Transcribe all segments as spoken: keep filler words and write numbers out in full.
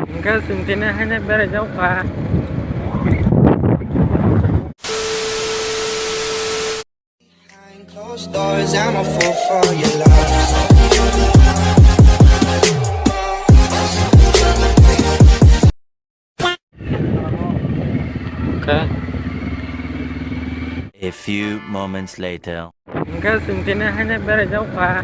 Hingke chwng tini haino berai jak kha. Behind closed doors, I'm a fool for your love. Okay. A few moments later. Hingke chwng tini haino berai jak kha.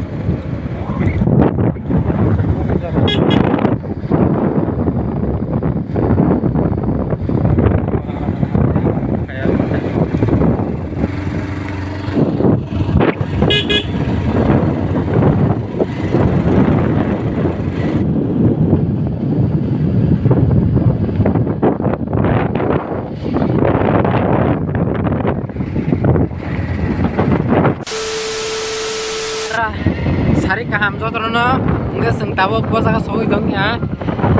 Sari kaham jotono, hingke chwng tabuk bo jaga sogwi tongkha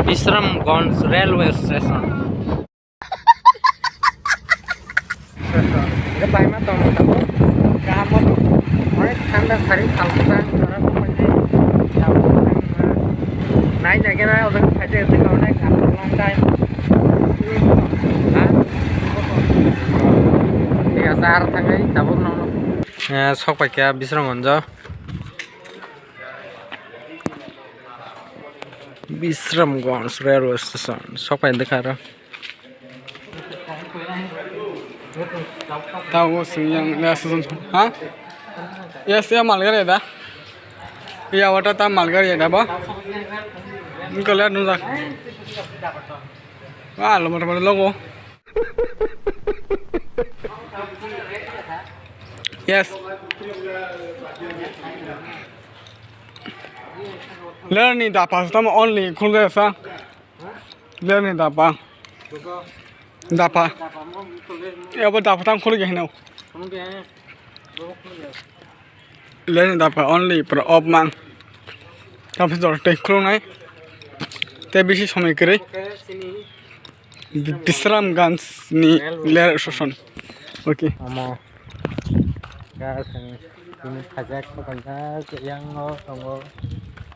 Bisramganj Railway Station. Hingke baima tong tabuk kaham bo tong, onek thanda sari salsa tabuk nai jagena onek khaide onek kaham long time. Ha? Thik ase, aro thangwi tabuk nokno. Eh, sok paikha Bisramganj. Bisramganj Railway Station. Sok pai dekha aro. Tabo sing yang le station. Ha? Yes, ya malgari da. Ya wata ta malgari da ba. Engkau lihat nunjak. Wah, lama-lama logo. Yes. Lerni dapa tamo only khulga sa. Lerni dapa. Dapa. Abo dapa tam khulga hino. Lerni dapa only pro op man. Tam se dor tei khulungnai. Tei bisi somoi kwrwi. Bi-, Bisramganj ni railway station. Okay. Omo. Gas ni, ini khajak ko kanta yang no tongo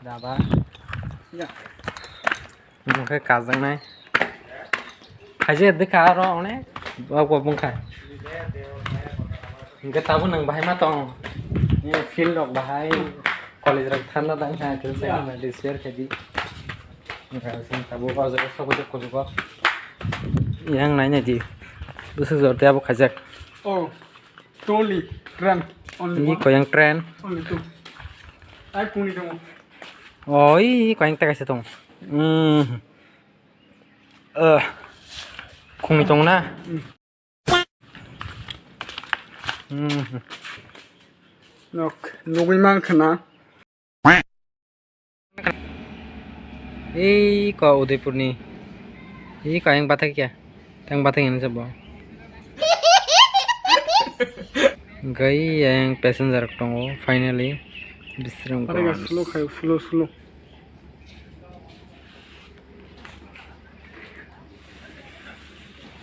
daba. Ya. Omo khe kajaknai. Khaijak dekha aro onek bak bak bungkha. Hingke tabuk nwng bahai ma tong. Ni field rok bahai, college rok thanda dang kha, tel sai ma di share khe di. Hingke sing tabuk o jaga sok kuchuk kuchuk o. Yang nai nai di. Bwswk jor tei abo khaijak. Oh, trolley, train, only one. Ni koyang train. Only two. Ai, puni tongo. Oh, i koyang ta kaisa tong. Hmm. Eh, khungni tong na? Hmm. Nok, nugui man khana. Ei ko Udaipurni. Ei ko ayang bathai kya? Tang bathai ngani sabo. Gai ayang passenger tongo finally. Bisram. Are ga slow khai, slow, slow.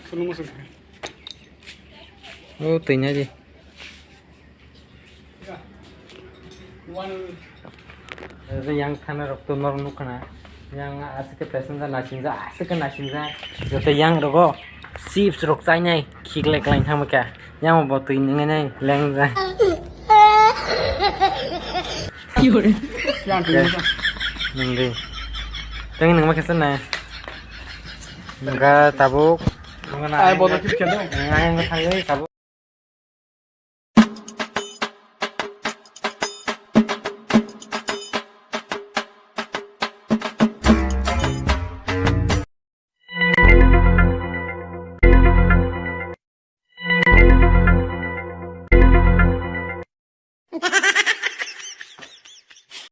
Slow motion khai. Oh, twi nai di. Yang thana rok to nor nukha na. Yang aswk khe passenger naisingja, aswk khe naisingja. Joto yang rogo chips rok chainai, khiklai klai thangma kha. Yang bo twi nungnai lengjak. Yang twi nungjak. Nungdi. Tang nungma khe sanai. Nungkha tabuk. Ai bodo kis khe do. Ngai ngai thangwi tabuk.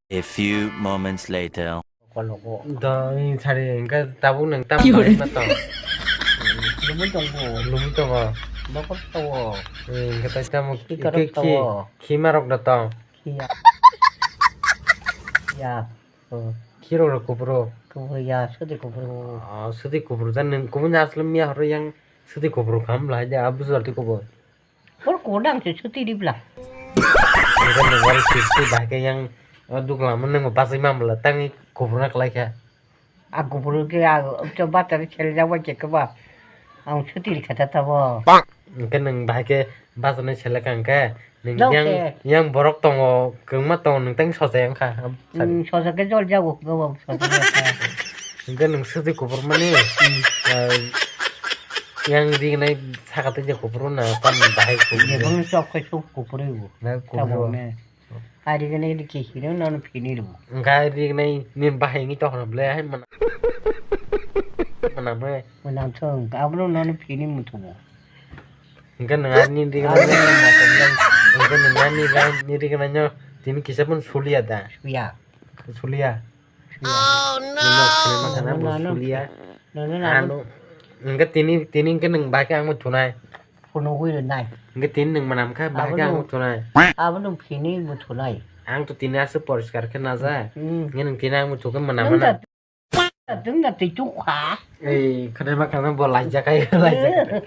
A few moments later. Da, ini sari, engka tabuk nang tam. Ki hore? Bai ma tong. Lumu tong bo. Lumu tong bo. Bakor tong bo. Engka tai tam. Ki karok tong bo. Ki, ki, ki marok da tong. Ki ya. Ya. Oh. Ki rok rok kubro. Kubro ya, sudi kubro. Oh, sudi kubro. Dan nang kubun asli miya horo yang sudi kubro kam lah ya, abu sudah di kubur. Hor kodang se suti ribla. Engkhe nung wari sisi bahai khe yang, o, dukla mani nung basai mamla tangwi kuphurna khlai kha. A kubur ke a to batari chele jawa ke ke ba. Ang sutil khata tabo. Hwnkhe nwng bahai khe bachani seleka hwnkhe nwng Nong yang, se. Yang borok tongo, kwbangma tongo, nwng tang soja wngkha. Hmm, soja khe jol jago, kwbang soja wngkha. Hwnkhe nwng swtwi kuphurmani, hmm, ah, yang rignai saka twi je kuphuru na tam bahai kuphuru. Jebang chok khai chok kuphuru. Na kuphuru. Tabone. Ari gane ri ke hino nono phini ro. Hwnkhe rignai ni bahai ni tokhna ble hai mana. Mana me. Mana thong, abro nono phini mutumo. Hwnkhe nwng ani ri gwnang, hwnkhe nwng ani ri gwnang no tini kisa phano suliya da? Suya. Suliya? Suya. Nino khwlai mankha na bo suliya. Nono, nono, nono. Ano, hwnkhe tini, tini hwnkhe nwng bai khe ang bo thunai. Phunugwi rwnai. Hwnkhe tini nwng mwnam kha bai khe ang bo thunai. Abo nwng phini bo thunai. Ang to tini aswk poriskar khe naja. Hmm. Hwnkhe nwng tini ang bo thukhe mwnam mano. Tungda twi tukha. Ei, khwnai ma khwnai bo laijak hai, laijak.